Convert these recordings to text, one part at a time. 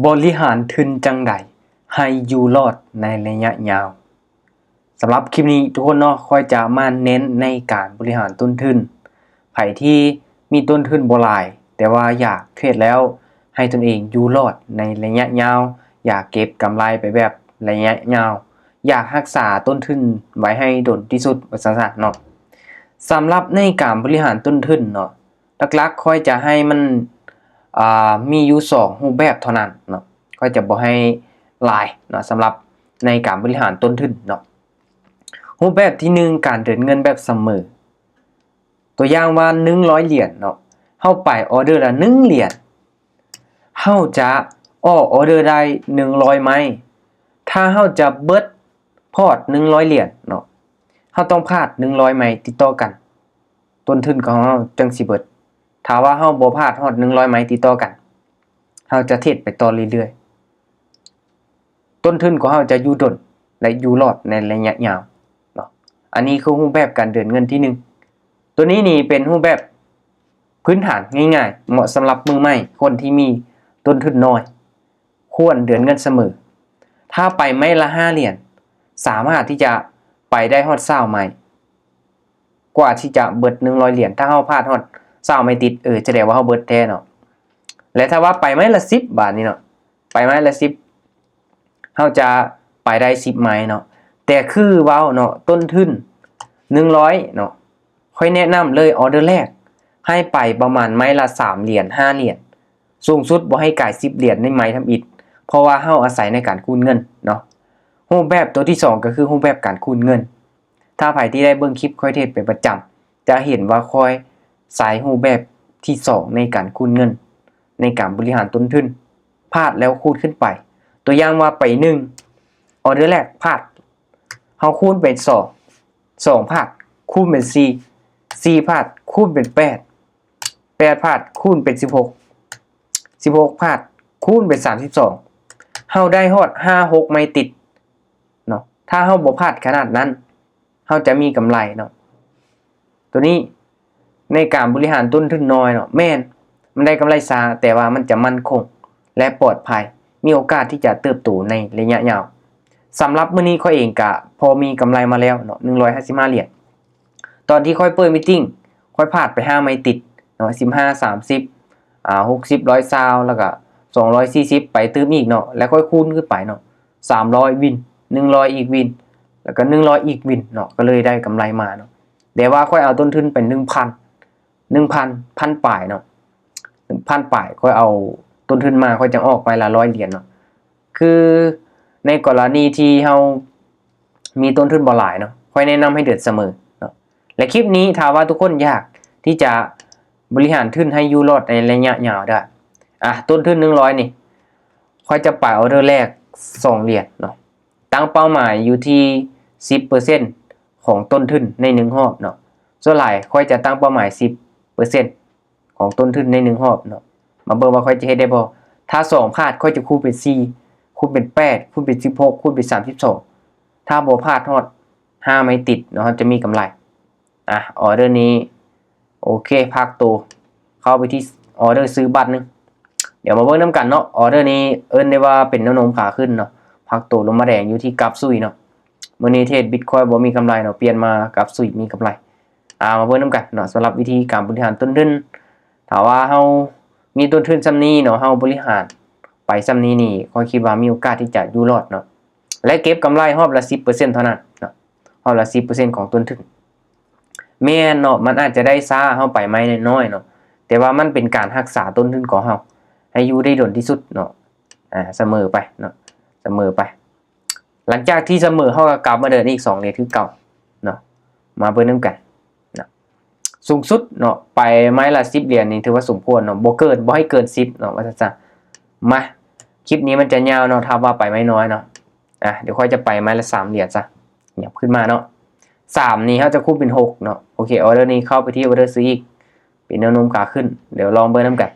ບໍລິຫານທຶນຈັ່ງໃດໃຫ້ຢູ່ລອດໃນໄລຍະຍາວ? ສຳລັບຄລິບນີ້ທຸກຄົນເນາະ ຂ້ອຍຈະມາເນັ້ນໃນການບໍລິຫານຕົ້ນທຶນ. ໃຜທີ່ມີຕົ້ນທຶນບໍ່ຫຼາຍ ແຕ່ວ່າຢາກເທຣດແລ້ວໃຫ້ຕົນເອງຢູ່ລອດໃນໄລຍະຍາວ, ຢາກເກັບກຳໄລໄປແບບໄລຍະຍາວ, ຢາກຮັກສາຕົ້ນທຶນໄວ້ໃຫ້ດົນທີ່ສຸດ ວ່າຊັ້ນຊະເນາະ. ສຳລັບໃນການບໍລິຫານຕົ້ນທຶນເນາະ ຫຼັກໆ ຂ້ອຍຈະໃຫ້ມັນ ອ່າ ມີຢູ່ສອງຮູບແບບເທົ່ານັ້ນເນາະ, ຂ້ອຍຈະບໍ່ໃຫ້ຫຼາຍເນາະ ສຳລັບໃນການບໍລິຫານຕົ້ນທຶນເນາະ. ຮູບແບບທີໜຶ່ງ ການເດີນເງິນແບບສະເໝີ. ຕົວຢ່າງວ່າ ໜຶ່ງຮ້ອຍຫຼຽນເນາະ, ເຮົາໄປອໍເດີລະໜຶ່ງຫຼຽນ ເຮົາຈະອອກອໍເດີໄດ້ໜຶ່ງຮ້ອຍໄມ້. ຖ້າເຮົາຈະເບິດພອດໜຶ່ງຮ້ອຍຫຼຽນເນາະ, ເຮົາຕ້ອງພາດໜຶ່ງຮ້ອຍໄມ້ຕິດຕໍ່ກັນ ຕົ້ນທຶນຂອງເຮົາຈຶ່ງຊິເບິດ. ຖ້າວ່າເຮົາບໍ່ພາດຮອດໜຶ່ງຮ້ອຍໄມ້ຕິດຕໍ່ກັນ ເຮົາຈະເທຣດໄປຕໍ່ເລື້ອຍໆ. ຕົ້ນທຶນຂອງເຮົາຈະຢູ່ດົນ ແລະ ຢູ່ລອດໃນໄລຍະຍາວເນາະ. ອັນນີ້ຄືຮູບແບບການເດີນເງິນທີໜຶ່ງ. ໂຕນີ້ນີ້ເປັນຮູບແບບພື້ນຖານງ່າຍໆ ເໝາະສຳລັບມືໃໝ່, ຄົນທີ່ມີຕົ້ນທຶນນ້ອຍ ຄວນເດີນເງິນສະເໝີ. ຖ້າໄປໄມ້ລະຫ້າຫຼຽນ ສາມາດທີ່ຈະໄປໄດ້ຮອດຊາວໄມ້ ກວ່າທີ່ຈະເບິດໜຶ່ງຮ້ອຍຫຼຽນ. ຖ້າເຮົາພາດຮອດຊາວໄມ້ຕິດ ເອີ ສະແດງວ່າເຮົາເບິດແທ້ເນາະ. ແລະ ຖ້າວ່າໄປໄມ້ລະສິບ ບາດນີ້ເນາະ, ໄປໄມ້ລະສິບ ເຮົາຈະໄປໄດ້ສິບໄມ້ເນາະ. ແຕ່ຄືເວົ້າເນາະ, ຕົ້ນທຶນໜຶ່ງຮ້ອຍເນາະ, ຂ້ອຍແນະນຳເລີຍ ອໍເດີແລກໃຫ້ໄປປະມານໄມ້ລະສາມຫຼຽນ ຫ້າຫຼຽນ, ສູງສຸດບໍ່ໃຫ້ກາຍສິບຫຼຽນໃນໄມ້ທຳອິດ, ເພາະວ່າເຮົາອາໄສໃນການຄູນເງິນເນາະ. ຮູບແບບໂຕທີສອງ ກໍຄືຮູບແບບການຄູນເງິນ. ຖ້າໃຜທີ່ໄດ້ເບິ່ງຄລິບຂ້ອຍເທດເປັນປະຈຳ ຈະເຫັນວ່າຂ້ອຍໃຊ້ຮູບແບບທີສອງໃນການຄູນເງິນ ໃນການບໍລິຫານຕົ້ນທຶນ. ພາດແລ້ວຄູນຂຶ້ນໄປ. ຕົວຢ່າງວ່າໄປໜຶ່ງ ອໍເດີແລກພາດ ເຮົາຄູນເປັນສອງ, ສອງພາດຄູນເປັນສີ່, ສີ່ພາດຄູນເປັນແປດ, ແປດພາດຄູນເປັນສິບຫົກ, ສິບຫົກພາດຄູນເປັນສາມສິບສອງ. ເຮົາໄດ້ຮອດຫ້າຫົກໄມ້ຕິດເນາະ. ຖ້າເຮົາບໍ່ພາດຂະໜາດນັ້ນ ເຮົາຈະມີກຳໄລເນາະ. ໂຕນີ້ໃນການບໍລິຫານຕົ້ນທຶນນ້ອຍເນາະ, ແມ່ນ ມັນໄດ້ກຳໄລຊ້າ ແຕ່ວ່າມັນຈະໝັ້ນຄົງ ແລະ ປອດໄພ, ມີໂອກາດທີ່ຈະເຕີບໂຕໃນໄລຍະຍາວ. ສຳລັບມື້ນີ້ຂ້ອຍເອງກະພໍມີກຳໄລມາແລ້ວເນາະ, ໜຶ່ງຮ້ອຍຫ້າສິບຫ້າຫຼຽນ. ຕອນທີ່ຂ້ອຍເປີດມີດຕິງ ຂ້ອຍພາດໄປຫ້າໄມ້ຕິດເນາະ, ສິບຫ້າ ສາມສິບ ອ່າ ຫົກສິບ ຮ້ອຍຊາວ ແລ້ວກະສອງຮ້ອຍສີ່ສິບ ໄປຕື່ມອີກເນາະ, ແລ້ວຂ້ອຍຄູນຂຶ້ນໄປເນາະ, ສາມຮ້ອຍວິນ, ໜຶ່ງຮ້ອຍອີກວິນ, ແລ້ວກະໜຶ່ງຮ້ອຍອີກວິນເນາະ, ກໍເລີຍໄດ້ກຳໄລມາເນາະ. ແຕ່ວ່າຂ້ອຍເອົາຕົ້ນທຶນໄປໜຶ່ງພັນ ໜຶ່ງພັນ ພັນປາຍເນາະ, ພັນປາຍ ຂ້ອຍເອົາຕົ້ນທຶນມາ ຂ້ອຍຈັ່ງອອກໄມ້ລະຮ້ອຍຫຼຽນເນາະ. ຄືໃນກໍລະນີທີ່ເຮົາມີຕົ້ນທຶນບໍ່ຫຼາຍເນາະ, ຂ້ອຍແນະນຳໃຫ້ເດີນສະເໝີເນາະ. ແລະ ຄລິບນີ້ຖ້າວ່າທຸກຄົນຢາກທີ່ຈະບໍລິຫານທຶນໃຫ້ຢູ່ລອດໃນໄລຍະຍາວໄດ້, ອ່າ ຕົ້ນທຶນໜຶ່ງຮ້ອຍນີ້ ຂ້ອຍຈະໄປອໍເດີແລກສອງຫຼຽນເນາະ, ຕັ້ງເປົ້າໝາຍຢູ່ທີ່ສິບເປີເຊັນຂອງຕົ້ນທຶນໃນໜຶ່ງຮອບເນາະ. ສ່ວນຫຼາຍຂ້ອຍຈະຕັ້ງເປົ້າໝາຍສິບເປີເຊັນ ຂອງຕົ້ນທຶນໃນໜຶ່ງຮອບເນາະ. ມາເບິ່ງວ່າຂ້ອຍຈະເຮັດໄດ້ບໍ່. ຖ້າສອງພາດ ຂ້ອຍຈະຄູນເປັນສີ່, ຄູນເປັນແປດ, ຄູນເປັນສິບຫົກ, ຄູນເປັນສາມສິບສອງ. ຖ້າບໍ່ພາດຮອດຫ້າໄມ້ຕິດເນາະ, ເຮົາຈະມີກຳໄລ. ອ່ະ ອໍເດີນີ້ ໂອເຄ ພັກໂຕ, ເຂົ້າໄປທີ່ອໍເດີຊື້ບາດໜຶ່ງ. ດຽວມາເບິ່ງນຳກັນເນາະ. ອໍເດີນີ້ເອີ້ນໄດ້ວ່າເປັນແນວໂນ້ມຂາຂຶ້ນເນາະ, ພັກໂຕລົງມາແດງຢູ່ທີ່ກາບສຸຍເນາະ. ມື້ນີ້ເທດບິດຄອຍບໍ່ມີກຳໄລເນາະ, ປ່ຽນມາກາບສຸຍມີກຳໄລ. ອ່າ ມາເບິ່ງນຳກັນເນາະ, ສຳລັບວິທີການບໍລິຫານຕົ້ນທຶນ. ຖ້າວ່າເຮົາມີຕົ້ນທຶນສ່ຳນີ້ເນາະ, ເຮົາບໍລິຫານໄປສ່ຳນີ້ນີ້ ຂ້ອຍຄິດວ່າມີໂອກາດທີ່ຈະຢູ່ລອດເນາະ ແລະ ເກັບກຳໄລຮອບລະສິບເປີເຊັນເທົ່ານັ້ນເນາະ, ຮອບລະສິບເປີເຊັນຂອງຕົ້ນທຶນ. ແມ່ນເນາະ, ມັນອາດຈະໄດ້ຊ້າ, ເຮົາໄປໄມ້ນ້ອຍໆເນາະ, ແຕ່ວ່າມັນເປັນການຮັກສາຕົ້ນທຶນຂອງເຮົາໃຫ້ຢູ່ໄດ້ດົນທີ່ສຸດເນາະ. ອ່າ ສະເໝີໄປເນາະ, ສະເໝີໄປ. ຫຼັງຈາກທີ່ສະເໝີ ເຮົາກໍກັບມາເດີນອີກສອງຫຼຽນຄືເກົ່າເນາະ. ມາເບິ່ງນຳກັນເນາະ, ສູງສຸດເນາະ ໄປໄມ້ລະສິບຫຼຽນນີ້ຖືວ່າສົມຄວນເນາະ, ບໍ່ເກີນ ບໍ່ໃຫ້ເກີນສິບເນາະ ວ່າຊັ້ນຊະ. ມາ ຄລິບນີ້ມັນຈະຍາວເນາະ ຖ້າວ່າໄປໄມ້ນ້ອຍເນາະ. ອ່ະ ດຽວຂ້ອຍຈະໄປໄມ້ລະສາມຫຼຽນຊະ, ຫຍັບຂຶ້ນມາເນາະ. ສາມນີ້ເຮົາຈະຄູນເປັນຫົກເນາະ. ໂອເຄ ອໍເດີນີ້ເຂົ້າໄປທີ່ອໍເດີຊື້ອີກ ເປັນແນວໂນ້ມຂາຂຶ້ນ, ດຽວລອງເບິ່ງນຳກັນ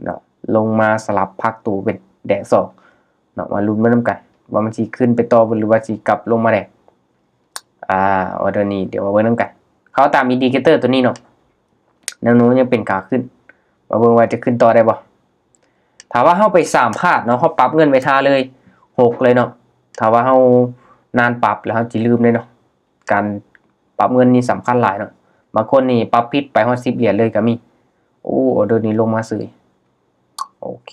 ເນາະ. ລົງມາສະຫຼັບພັກໂຕເປັນແດງສອງເນາະ, ມາລຸ້ນເບິ່ງນຳກັນວ່າມັນຊິຂຶ້ນໄປຕໍ່ບໍ່ ຫຼືວ່າຊິກັບລົງມາແດງ. ອ່າ ອໍເດີນີ້ ດຽວມາເບິ່ງນຳກັນ, ເຂົ້າຕາມອິນດິເຄເຕີໂຕນີ້ເນາະ, ແນວໂນ້ມຍັງເປັນຂາຂຶ້ນ, ມາເບິ່ງວ່າຈະຂຶ້ນຕໍ່ໄດ້ບໍ່. ຖ້າວ່າເຮົາໄປສາມພາດເນາະ ເຮົາປັບເງິນໄປທ່າເລີຍ ຫົກເລີຍເນາະ. ຖ້າວ່າເຮົານານປັບແລ້ວເຮົາຊິລືມເດ້ເນາະ. ການປັບເງິນນີ້ສຳຄັນຫຼາຍເນາະ. ບາງຄົນນີ້ປັບຜິດໄປຮອດສິບຫຼຽນເລີຍກໍມີ. ໂອ້ ອໍເດີນີ້ລົງມາເສີຍ. ໂອເຄ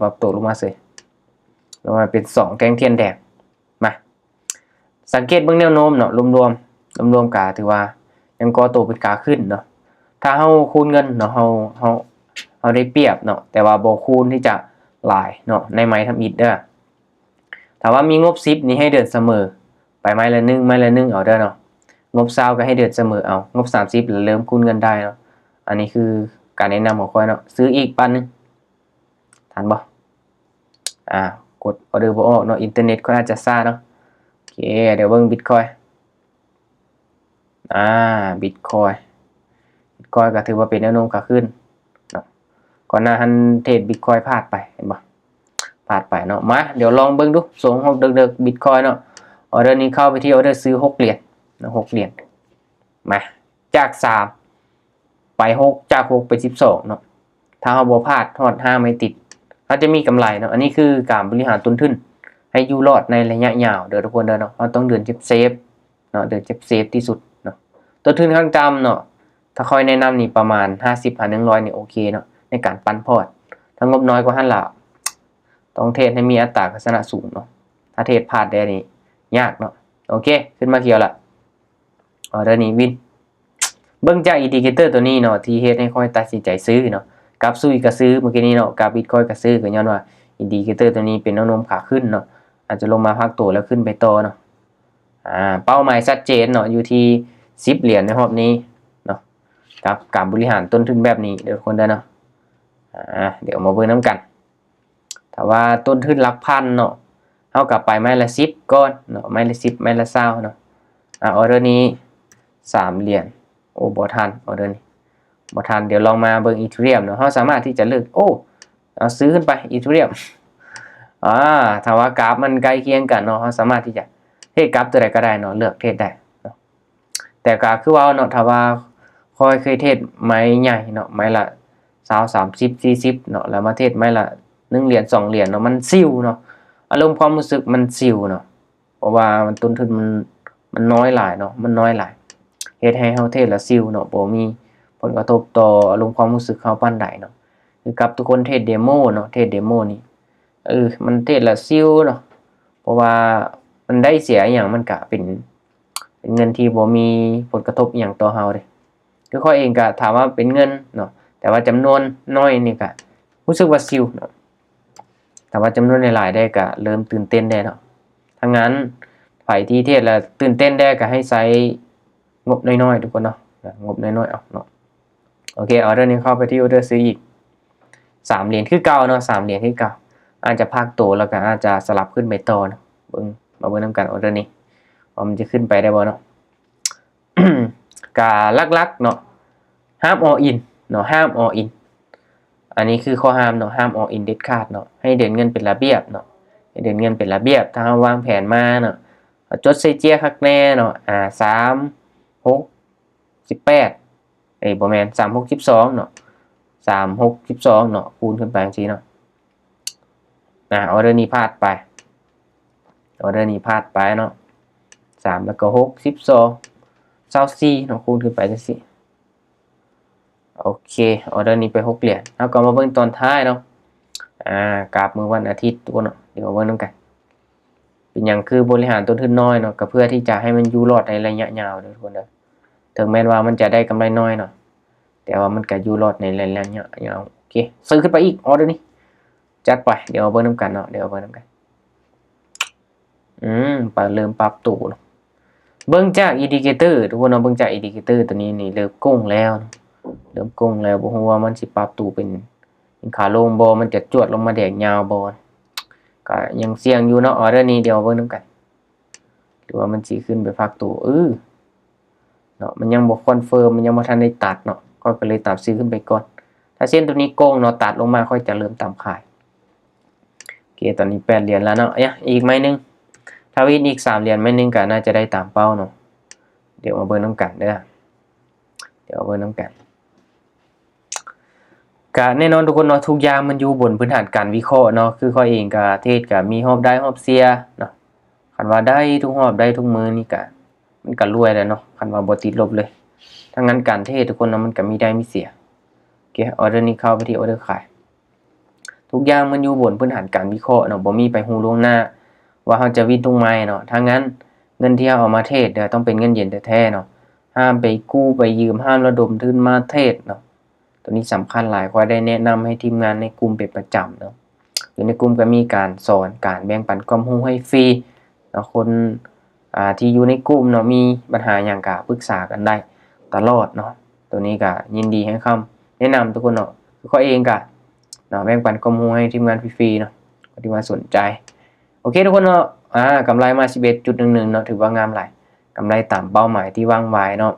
ປັບໂຕລົງມາເສີຍ ລົງມາເປັນສອງແທ່ງທຽນແດງ. ມາ ສັງເກດເບິ່ງແນວໂນ້ມເນາະ ລວມໆ ລວມໆກະຖືວ່າຍັງກໍ່ໂຕເປັນຂາຂຶ້ນເນາະ. ຖ້າເຮົາຄູນເງິນເນາະ ເຮົາ ເຮົາ ເຮົາໄດ້ປຽບເນາະ ແຕ່ວ່າບໍ່ຄູນທີ່ຈະຫຼາຍເນາະ ໃນໄມ້ທຳອິດເດີ້. ຖ້າວ່າມີງົບສິບນີ້ໃຫ້ເດີນສະເໝີ ໄປໄມ້ລະໜຶ່ງ ໄມ້ລະໜຶ່ງເອົາເດີ້ເນາະ. ງົບຊາວກໍໃຫ້ເດີນສະເໝີເອົາ ງົບສາມສິບລະເລີ່ມຄູນເງິນໄດ້ເນາະ. ອັນນີ້ຄືການແນະນຳຂອງຂ້ອຍເນາະ. ຊື້ອີກບາດໜຶ່ງ ທັນບໍ່? ອ່າ ກົດອໍເດີບໍ່ອອກເນາະ ອິນເຕີເນັດຂ້ອຍອາດຈະຊ້າເນາະ. ໂອເຄ ດຽວເບິ່ງບິດຄອຍ ອ່າ ບິດຄອຍ ບິດຄອຍກໍຖືວ່າເປັນແນວໂນ້ມຂາຂຶ້ນເນາະ. ກ່ອນໜ້າຫັ້ນເທຣດບິດຄອຍພາດໄປ ເຫັນບໍ່? ພາດໄປເນາະ. ມາ ດຽວລອງເບິ່ງດູ ຊ່ວງຫົກເດິກໆ ບິດຄອຍເນາະ. ອໍເດີນີ້ເຂົ້າໄປທີ່ອໍເດີຊື້ຫົກຫຼຽນເນາະ ຫົກຫຼຽນ. ມາ ຈາກສາມໄປຫົກ ຈາກຫົກໄປສິບສອງເນາະ. ຖ້າເຮົາບໍ່ພາດຮອດຫ້າໄມ້ຕິດ ເຮົາຈະມີກຳໄລເນາະ. ອັນນີ້ຄືການບໍລິຫານຕົ້ນທຶນໃຫ້ຢູ່ລອດໃນໄລຍະຍາວເດີ້ທຸກຄົນເດີ້ເນາະ. ເຮົາຕ້ອງເດີນເຊຟໆເນາະ ເດີນເຊຟໆທີ່ສຸດເນາະ. ຕົ້ນທຶນຂັ້ນຕ່ຳເນາະ ຖ້າຂ້ອຍແນະນຳນີ້ປະມານຫ້າສິບຫາໜຶ່ງຮ້ອຍນີ້ໂອເຄເນາະ ໃນການປັ້ນພອດ. ຖ້າງົບນ້ອຍກວ່າຫັ້ນລະ ຕ້ອງເທຣດໃຫ້ມີອັດຕາການຊະນະສູງເນາະ. ຖ້າເທຣດພາດແດ່ນີ້ຍາກເນາະ. ໂອເຄ ຂຶ້ນມາຂຽວລະ ອໍເດີນີ້ວິນ. ເບິ່ງຈາກອິນດິເຄເຕີຕົວນີ້ເນາະ ທີ່ເຮັດໃຫ້ຂ້ອຍຕັດສິນໃຈຊື້ເນາະ. ກັບຊຸຍກໍຊື້ມື້ກີ້ນີ້ເນາະ ກັບບິດຄອຍກໍຊື້ ກໍຍ້ອນວ່າອິນດິເຄເຕີຕົວນີ້ເປັນແນວໂນ້ມຂາຂຶ້ນເນາະ ອາດຈະລົງມາພັກໂຕແລ້ວຂຶ້ນໄປຕໍ່ເນາະ. ອ່າ ເປົ້າໝາຍຊັດເຈນເນາະ ຢູ່ທີ່ສິບຫຼຽນໃນຮອບນີ້ເນາະ ກັບການບໍລິຫານຕົ້ນທຶນແບບນີ້ເດີ້ທຸກຄົນເດີ້ເນາະ. ອ່າ ດຽວມາເບິ່ງນຳກັນ. ຖ້າວ່າຕົ້ນທຶນຫຼັກພັນເນາະ ເຮົາກໍໄປໄມ້ລະສິບກ່ອນເນາະ ໄມ້ລະສິບ ໄມ້ລະຊາວເນາະ. ອ່າ ອໍເດີນີ້ສາມຫຼຽນ ໂອ້ ບໍ່ທັນ ອໍເດີນີ້ບໍ່ທັນ. ດຽວລອງມາເບິ່ງອີເທີຣຽມເນາະ ເຮົາສາມາດທີ່ຈະເລືອກ ໂອ້ ເອົາຊື້ຂຶ້ນໄປອີເທີຣຽມ. ອ່າ ຖ້າວ່າກາຟມັນໃກ້ຄຽງກັນເນາະ ເຮົາສາມາດທີ່ຈະເທຣດກັບຕົວໃດກໍໄດ້ເນາະ ເລືອກເທຣດໄດ້ເນາະ. ແຕ່ກໍຄືເວົ້າເນາະ ຖ້າວ່າຂ້ອຍເຄີຍເທຣດໄມ້ໃຫຍ່ເນາະ ໄມ້ລະຊາວ ສາມສິບ ສີ່ສິບເນາະ ແລ້ວມາເທຣດໄມ້ລະໜຶ່ງຫຼຽນ ສອງຫຼຽນເນາະ ມັນຊິວເນາະ. ອາລົມຄວາມຮູ້ສຶກມັນຊິວເນາະ ເພາະວ່າມັນຕົ້ນທຶນມັນ ມັນນ້ອຍຫຼາຍເນາະ ມັນນ້ອຍຫຼາຍ ເຮັດໃຫ້ເຮົາເທຣດລະຊິວເນາະ ບໍ່ມີຜົນກະທົບຕໍ່ອາລົມຄວາມຮູ້ສຶກເຮົາປານໃດເນາະ. ຄືກັບທຸກຄົນເທຣດເດໂມເນາະ ເທຣດເດໂມນີ້ ເອີ ມັນເທຣດລະຊິວເນາະ ເພາະວ່າມັນໄດ້ເສຍອີ່ຫຍັງ ມັນກະເປັນ ເປັນເງິນທີ່ບໍ່ມີຜົນກະທົບອີ່ຫຍັງຕໍ່ເຮົາເດ້. ຄືຂ້ອຍເອງກະຖາມວ່າເປັນເງິນເນາະ ແຕ່ວ່າຈຳນວນນ້ອຍນີ້ກະຮູ້ສຶກວ່າຊິວເນາະ ແຕ່ວ່າຈຳນວນຫຼາຍໆໄດ້ກະເລີ່ມຕື່ນເຕັ້ນແດ່ເນາະ. ທາງນັ້ນ ໃຜທີ່ເທຣດລະຕື່ນເຕັ້ນແດ່ກະໃຫ້ໃຊ້ງົບນ້ອຍໆ ທຸກຄົນເນາະ ງົບນ້ອຍໆເອົາເນາະ. ໂອເຄ ອໍເດີນີ້ເຂົ້າໄປທີ່ອໍເດີຊື້ອີກສາມຫຼຽນຄືເກົ່າເນາະ ສາມຫຼຽນຄືເກົ່າ. ອາດຈະພັກໂຕແລ້ວກໍອາດຈະສະຫຼັບຂຶ້ນໄປຕໍ່ເນາະ. ເບິ່ງ ມາເບິ່ງນຳກັນອໍເດີນີ້ ວ່າມັນຈະຂຶ້ນໄປໄດ້ບໍ່ເນາະ. ກະຫຼັກໆເນາະ ຫ້າມອໍອິນເນາະ ຫ້າມອໍອິນ. ອັນນີ້ຄືຂໍ້ຫ້າມເນາະ ຫ້າມອໍອິນເດັດຂາດເນາະ. ໃຫ້ເດີນເງິນເປັນລະບຽບເນາະ ໃຫ້ເດີນເງິນເປັນລະບຽບ. ຖ້າເຮົາວາງແຜນມາເນາະ ເຮົາຈົດໃສ່ເຈ້ຍຄັກແນ່ເນາະ ອ່າ ສາມ ຫົກ ສິບແປດ ເອີຍ ບໍ່ແມ່ນ ສາມ ຫົກ ສິບສອງເນາະ ສາມ ຫົກ ສິບສອງເນາະ ຄູນຂຶ້ນໄປຈັ່ງຊີ້ເນາະ. ອ່າ ອໍເດີນີ້ພາດໄປ ອໍເດີນີ້ພາດໄປເນາະ ສາມ ແລ້ວກໍ ຫົກ ສິບສອງ ຊາວສີ່ເນາະ ຄູນຂຶ້ນໄປຈັ່ງຊີ້. ໂອເຄ ອໍເດີນີ້ໄປຫົກຫຼຽນ. ເຮົາກໍມາເບິ່ງຕອນທ້າຍເນາະ ອ່າ ກາບມື້ວັນອາທິດ ທຸກຄົນເນາະ ດຽວມາເບິ່ງນຳກັນ. ເປັນຫຍັງຄືບໍລິຫານຕົ້ນທຶນນ້ອຍເນາະ ກໍເພື່ອທີ່ຈະໃຫ້ມັນຢູ່ລອດໃນໄລຍະຍາວເດີ້ ທຸກຄົນເດີ້. ເຖິງແມ່ນວ່າມັນຈະໄດ້ກຳໄລນ້ອຍເນາະ ແຕ່ວ່າມັນກໍຢູ່ລອດໃນໄລຍະຍາວ. ໂອເຄ ຊື້ຂຶ້ນໄປອີກ ອໍເດີນີ້ ຈັດໄປ. ດຽວມາເບິ່ງນຳກັນເນາະ ດຽວມາເບິ່ງນຳກັນ. ອືມ ໄປເລີ່ມປັບໂຕເນາະ. ເບິ່ງຈາກອິນດິເຄເຕີ ທຸກຄົນເນາະ ເບິ່ງຈາກອິນດິເຄເຕີຕົວນີ້ນີ້ ເລີ່ມໂກ່ງແລ້ວເນາະ ເລີ່ມໂກ່ງແລ້ວ. ບໍ່ຮູ້ວ່າມັນຊິປັບໂຕເປັນ ເປັນຂາລົງບໍ່ ມັນຈະຈວດລົງມາແດງຍາວບໍ່. ກໍຍັງສ່ຽງຢູ່ເນາະ ອໍເດີນີ້ ດຽວເບິ່ງນຳກັນ ຫຼືວ່າມັນຊິຂຶ້ນໄປພັກໂຕ. ເອີ ເນາະ ມັນຍັງບໍ່ຄອນເຟີມ ມັນຍັງບໍ່ທັນໄດ້ຕັດເນາະ ຂ້ອຍກໍເລີຍຕາມຊື້ຂຶ້ນໄປກ່ອນ. ຖ້າເສັ້ນຕົວນີ້ໂກ່ງເນາະ ຕັດລົງມາ ຂ້ອຍຈະເລີ່ມຕາມຂາຍ. ໂອເຄ ຕອນນີ້ແປດຫຼຽນແລ້ວເນາະ. ເອີຍ ອີກໄມ້ໜຶ່ງ ຖ້າວິນອີກສາມຫຼຽນ ໄມ້ໜຶ່ງກໍໜ້າຈະໄດ້ຕາມເປົ້າເນາະ. ດຽວມາເບິ່ງນຳກັນເດີ້ ດຽວມາເບິ່ງນຳກັນ. ກະແນ່ນອນທຸກຄົນເນາະ ທຸກຢ່າງມັນຢູ່ບົນພື້ນຖານການວິເຄາະເນາະ. ຄືຂ້ອຍເອງກະເທຣດກະມີຮອບໄດ້ຮອບເສຍເນາະ. ຄັນວ່າໄດ້ທຸກຮອບ ໄດ້ທຸກມື້ນີ້ກະ ມັນກະລວຍແລ້ວເນາະ ຄັນວ່າບໍ່ຕິດລົບເລີຍ. ທາງນັ້ນການເທຣດທຸກຄົນເນາະ ມັນກະມີໄດ້ມີເສຍ. ໂອເຄ ອໍເດີນີ້ເຂົ້າໄປທີ່ອໍເດີຂາຍ. ທຸກຢ່າງມັນຢູ່ບົນພື້ນຖານການວິເຄາະເນາະ ບໍ່ມີໃຜຮູ້ລ່ວງໜ້າວ່າເຮົາຈະວິນທຸກໄມ້ເນາະ. ທາງນັ້ນເງິນທີ່ເຮົາເອົາມາເທຣດເນຍ ຕ້ອງເປັນເງິນເຢັນແທ້ໆເນາະ. ຫ້າມໄປກູ້ໄປຢືມ ຫ້າມລະດົມທຶນມາເທຣດເນາະ. ໂຕນີ້ສຳຄັນຫຼາຍ ຂ້ອຍໄດ້ແນະນຳໃຫ້ທີມງານໃນກຸ່ມເປັນປະຈຳເນາະ. ຢູ່ໃນກຸ່ມກໍມີການສອນ ການແບ່ງປັນຄວາມຮູ້ໃຫ້ຟຣີເນາະ. ຄົນ ອ່າ ທີ່ຢູ່ໃນກຸ່ມເນາະ ມີບັນຫາຫຍັງກໍປຶກສາກັນໄດ້ຕະຫຼອດເນາະ. ໂຕນີ້ກໍຍິນດີໃຫ້ຄຳແນະນຳທຸກຄົນເນາະ. ຄືຂ້ອຍເອງກໍເນາະ ແບ່ງປັນຄວາມຮູ້ໃຫ້ທີມງານຟຣີໆເນາະ ທີ່ວ່າສົນໃຈ. ໂອເຄທຸກຄົນເນາະ ອ່າ ກຳໄລມາສິບເອັດຈຸດໜຶ່ງໜຶ່ງເນາະ ຖືວ່າງາມຫຼາຍ ກຳໄລຕາມເປົ້າໝາຍທີ່ວາງໄວ້ເນາະ.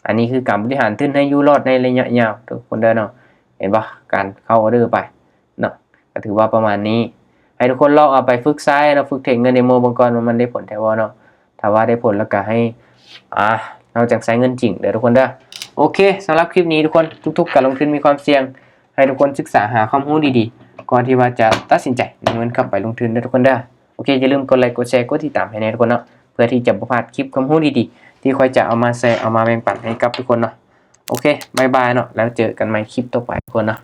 ອັນນີ້ຄືການບໍລິຫານທຶນໃຫ້ຢູ່ລອດໃນໄລຍະຍາວທຸກຄົນເດີເນາະ. ເຫັນບໍ່ ການເຂົ້າອໍເດີໄປເນາະ ກໍຖືວ່າປະມານນີ້. ໃຫ້ທຸກຄົນລອງເອົາໄປຝຶກໃຊ້ເນາະ ຝຶກເທຣດເງິນເດໂມເບິ່ງກ່ອນວ່າມັນໄດ້ຜົນແທ້ບໍ່ເນາະ. ຖ້າວ່າໄດ້ຜົນແລ້ວກໍໃຫ້ ອ່າ ເຮົາຈັ່ງໃຊ້ເງິນຈິງເດີທຸກຄົນເດີ. ໂອເຄ ສຳລັບຄລິບນີ້ທຸກຄົນ ທຸກໆການລົງທຶນມີຄວາມສ່ຽງ. ໃຫ້ທຸກຄົນສຶກສາຫາຄວາມຮູ້ດີໆ ກ່ອນທີ່ວ່າຈະຕັດສິນໃຈນຳເງິນເຂົ້າໄປລົງທຶນເດີທຸກຄົນເດີ. ໂອເຄ ຢ່າລືມກົດໄລ ກົດແຊ ກົດຕິດຕາມໃຫ້ແນ່ທຸກຄົນເນາະ ເພື່ອທີ່ຈະບໍ່ພາດຄລິບຄວາມຮູ້ດີໆ ທີ່ຂ້ອຍຈະເອົາມາແຊ ເອົາມາແບ່ງປັນໃຫ້ກັບທຸກຄົນເນາະ. ໂອເຄ ບາຍບາຍເນາະ ແລ້ວເຈີກັນໃໝ່ຄລິບຕໍ່ໄປທຸກຄົນເນາະ.